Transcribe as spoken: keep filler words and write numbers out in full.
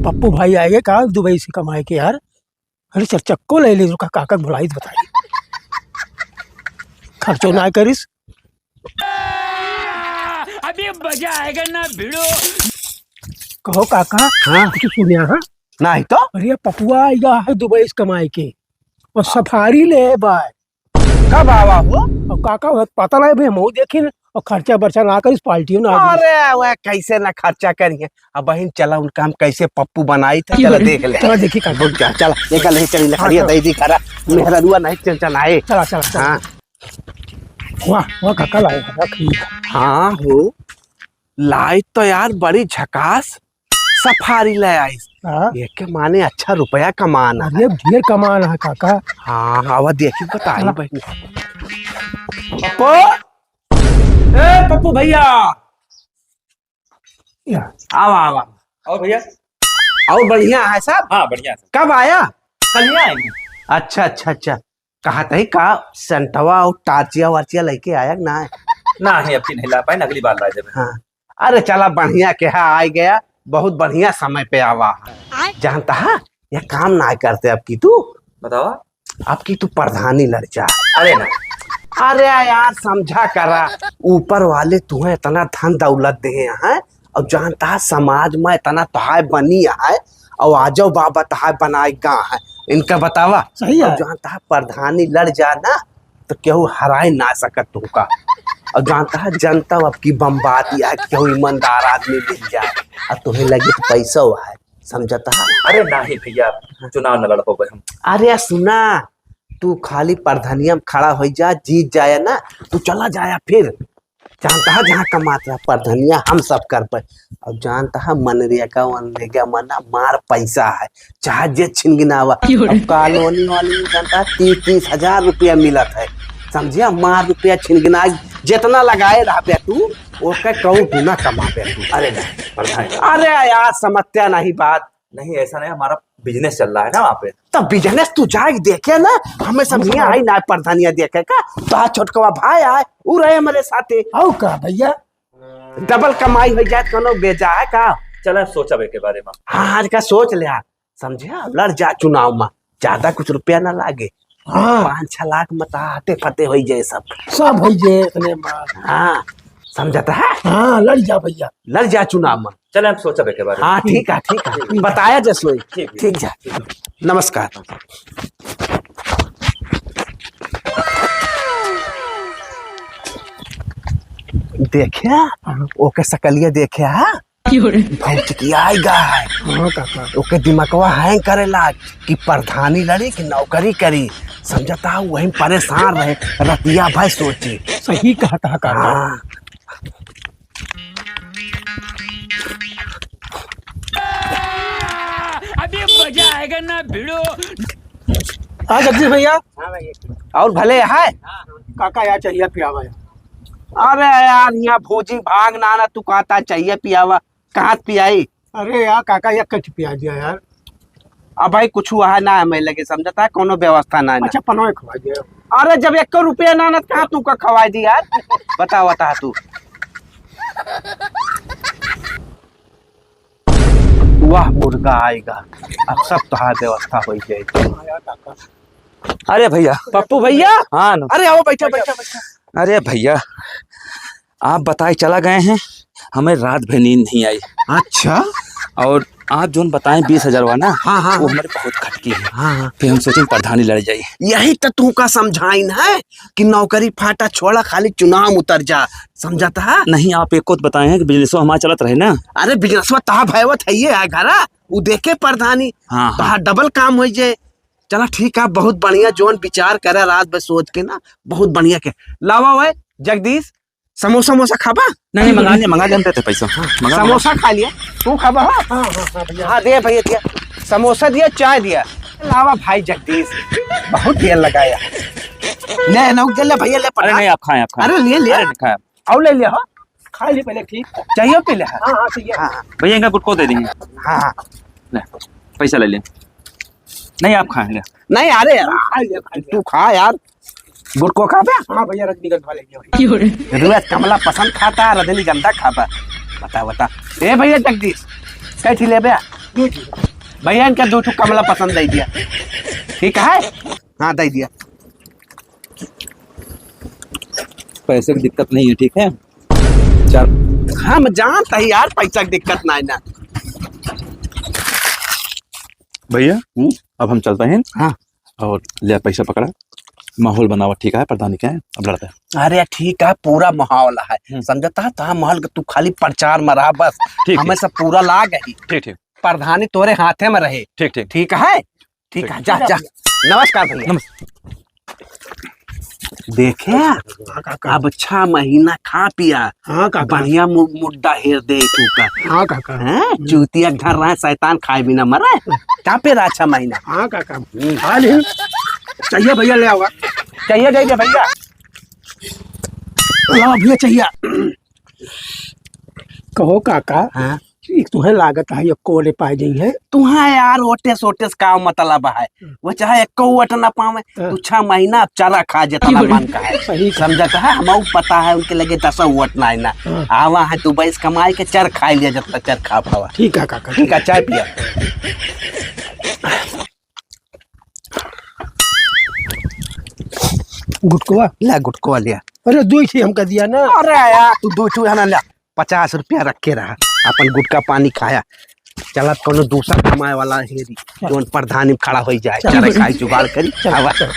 पप्पू भाई आएगे का दुबई से कमाए के यार? अरे चल चक्को ले ले, रुका, काका के बुलाई तो बताई। खर्चो ना करिस। अभी मजा आएगा ना भिड़ो। कहो काका, हाँ? कुछ सुनिया, हाँ? नहीं तो। अरे पपुआ आएगा है दुबई से कमाए के और सफारी ले बाय। कब आवा हो? और काका, वह पता नहीं भाई, हम देखी ना, और खर्चा बर्चा ना करिस, पार्टी ना करिस। अरे, वह कैसे ना खर्चा करिए? अब बहिन, चला उनका हम कैसे पप्पू बनाई थे, चला देख ले। चला देखी काका। रुक जा, चला, एक ले चली लकड़िया हाँ, दे दी खरा, मेहररुआ नहीं चल चल आए। चला, चला, चला। हाँ। वाह, वाह, काका लाए, काका खरीद। हाँ हो, लाए तो यार बड़ी झकास सफारी ले आइस। हाँ। ये के माने अच्छा रुपया कमान है। अरे ढेर कमान है काका। हाँ, आवा देखी बताई चला। बहिन। पप्पू, ए पप्पू भैया, या। आवा, आवा। और भैया? और बढ़िया है सब? हाँ, बढ़िया है। कब आया? कल ही आएंगे। अच्छा, अच्छा, अच्छा। कहा तही का सेंटवा और टार्चिया वार्चिया लेके आया कि ना? ना, नहीं, अब की नहीं ला पाए, अगली बार ला देबे। हाँ। अरे चला, बढ़िया के हा आ गया, बहुत बढ़िया समय पे आवा। आय। जानता है, ये काम ना करते अब की तू। बतावा। अब की तू प्रधानी लड़ जा। अरे ना। अरे यार, समझा करा, ऊपर वाले तुहे इतना धन दौलत दे हैं, और जानता है समाज में इतना तोहाय बनी है, और आजो बाबा तोहाय बनाए गा है, इनका बतावा। सही है। और जानता है प्रधानी लड़ जा ना, तो केहू हराए ना सकत तुमका। और जानता है जनता अब की बम्बाती है, केहू ईमानदार आदमी मिल जाए, और तुम्हें लगे तो पैसा हुआ है, समझता है? अरे नहीं भैया, चुनाव न लड़ पावे हम। अरे सुना, तू खाली प्रधानिया में खड़ा हो जा, जीत जाया ना, तू चला जाया फिर। जानता है जहाँ कमात रहा प्रधानिया, हम सब कर पे। अब जानता है मनरेगा वनरेगा मना मार पैसा है, चाहे जे छिनगिनावा। क्यों रे? अब कॉलोनी वाली में जानता है तीस तीस हजार रुपया मिलत है, समझिया? मार रुपया छिनगिना, जितना लगाए रहबे तू, ओके कहूँ गुना कमाबे तू। अरे नहीं, प्रधान। अरे यार समझत्या नहीं बात। नहीं, ऐसा नहीं, हमारा बिजनेस चल रहा है ना वहाँ पे। तो बिजनेस तू जाए देखे ना, हमें सब यहाँ आई ना प्रधानिया देखे का, तो आज छोटकवा भाई आए, उ रहे हमारे साथे। आओ का भैया? डबल कमाई हो जाए, कोनो बेजा है का? चला सोचब एके बारे में। हाँ, आज का सोच ले आ, समझे? लड़ जा चुनाव में, ज्यादा कुछ रुपया ना लागे। हाँ। पाँच छह लाख में तो हाथे फते हो जाए सब। सब हो जाए इतने में। हाँ, समझता है? हाँ, लड़ जा भैया। लड़ जा चुनाव में। चले, हम सोचब एके बारे में। हाँ, ठीक है, ठीक है। बताया जसोई। ठीक, ठीक। ठीक जा। नमस्कार। देखा? हाँ। ओके सकलिया देखा? क्यों रे? भौंचकिया आएगा है। हाँ काका। ओके दिमागवा हैंग करेला कि प्रधानी लड़ी कि नौकरी करी। समझता हूँ वहीं परेशान रहे, रतिया भर सोची। सही कहता है काका। हाँ। अभी मजा आएगा ना भिड़ो। हाँ जगदीश भैया। हाँ भैया। और भले है? काका यार चाहिए पियावा यार। अरे यार यहाँ भौजी भाग ना ना तू कहता चाहिए पियावा, कहाँ से पियाई? अरे यार काका, एक कट पिया दिया यार। अब भाई कुछ हुआ है ना, हमें लगे समझता है कोनो व्यवस्था ना है ना। अच्छा पनवे खवा दिया। अरे जब एक रुपया ना ना कहाँ तू का खवाई दी यार, बता बता तू। वाह मुर्गा आएगा, अब सब तोहार व्यवस्था हो जाएगी। अरे भैया। पप्पू भैया। हाँ ना। अरे आओ बैठो बैठो बैठो। अरे भैया, आप बताए चला गए हैं, हमें रात भर नींद नहीं आई। अच्छा। और आप जोन बताए बीस हजार हुआ ना, हाँ, हाँ, वो हाँ। हमारे बहुत खटकी है। हाँ, हाँ। फिर हम सोचे प्रधानी लड़ जाई। यही तो तू का समझाइन है कि नौकरी फाटा छोड़ा, खाली चुनाव उतर जा, समझता है? नहीं, आप एक को तो बताए हैं कि बिजनेसवा हमारा चलत रहे ना। अरे बिजनेसवा तहा भयवत है ये है घरा, वो देखे प्रधानी, हाँ, हाँ। तहा डबल काम हो जाए। चला ठीक है, बहुत बढ़िया, जोन विचार करे रात भर सोच के ना, बहुत बढ़िया के। लावा हुआ है जगदीश, समोसा मोसा खाबा? नहीं, नहीं, मंगा लिया, मंगा लिया, हम देते पैसा। हाँ, मंगा, समोसा मंगा। खा लिया, तू खाबा? हाँ, हाँ, हाँ, हाँ, भैया। हाँ, दे भैया, दिया। समोसा दिया, चाय दिया। लावा भाई जगदीश, बहुत देर लगाया। ले, नौक दे ले भैया, ले अरे पटा। नहीं, आप खाएं, आप खाएं। अरे, ले, ले। अरे, नहीं खाएं आप। और ले लिया हो? खा ले पहले, ठीक। चाहिए पी ले? हाँ, हाँ, चाहिए। हाँ, हाँ। भैया, इनका गुटखो दे देंगे। हाँ, हाँ। ले, पैसा ले ले। नहीं, आप खाएं, ले। नहीं, अरे यार, खा ले, खा ले। तू खा यार। गुटखो खा बे? हाँ भैया, रजनीगंधा लेंगे भाई। क्यों रे? रुआ कमला पसंद खाता, रजनीगंधा खाबा। बता, बता। ए भैया जगदीश, कैठी लेबे? भैया, इनका दो ठो कमला पसंद दे दिया। ठीक है? हाँ, दे दिया। पैसे की दिक्कत नहीं है, ठीक है? चार हम जानता ही यार, पैसा की दिक्कत ना है ना। भैया, हम्म? अब हम चलते हैं। हाँ। और ले पैसा पकड़ा, माहौल बनावा, ठीक है, प्रधानी के हैं, अब लड़ते हैं। अरे ठीक है, पूरा माहौल है, हम्म। समझता है, तो माहौल के तू खाली प्रचार में रहा बस, ठीक, हमें ठीक। सब पूरा लाग है। ठीक, ठीक। प्रधानी तोरे हाथे में रहे। ठीक, ठीक। ठीक है, ठीक ठीक। है, जा, जा। नमस्कार भैया। नमस्कार। देखे, हाँ, काका। अब छह महीना खा पिया, हाँ, काका। बढ़िया मु-, मुड्डा हेर दे तू का। हाँ, काका। हैं? हम्म। चूतिया घर रहे, शैतान खाए बिना मरे। का पे रहा छह महीना? हाँ, काका। हम्म। हाँ, नहीं। चाहिए भैया, ले आओ। चाहिए, दे दे भैया। लाओ भैया, चाहिए। कहो काका, हाँ? ई तुहे लागत है, एको ओले पाए जइहैं। तुहा यार, ओटे सोटे से का मतलब है? हम्म। वो चाहे एको वोट ना पावे, हाँ। तू छह महीना अब चरा खा, जितना मन का है। सही। समझत है, हमहू पता है, उनके लगे दस वोट ना है ना। हाँ। आवा है, तू बस कमाई के चर खाई लिया, जितना चर खा पावा। ठीक है काका। ठीक है, चाय पिया। गुटकवा? ला, गुटकवा लिया। अरे, दुई ठे हमका दिया ना। अरे यार, तू दुई ठे है ना, ला। पचास रुपया रख के रहा, अपन गुटखा पानी खाया। चला, कोनो दूसर कमाए वाला हेरी, चल। जौन प्रधानी में खड़ा होइ जाए, चल, चल, चल। खाई जुगाड़ करी। चल, आवा। चल।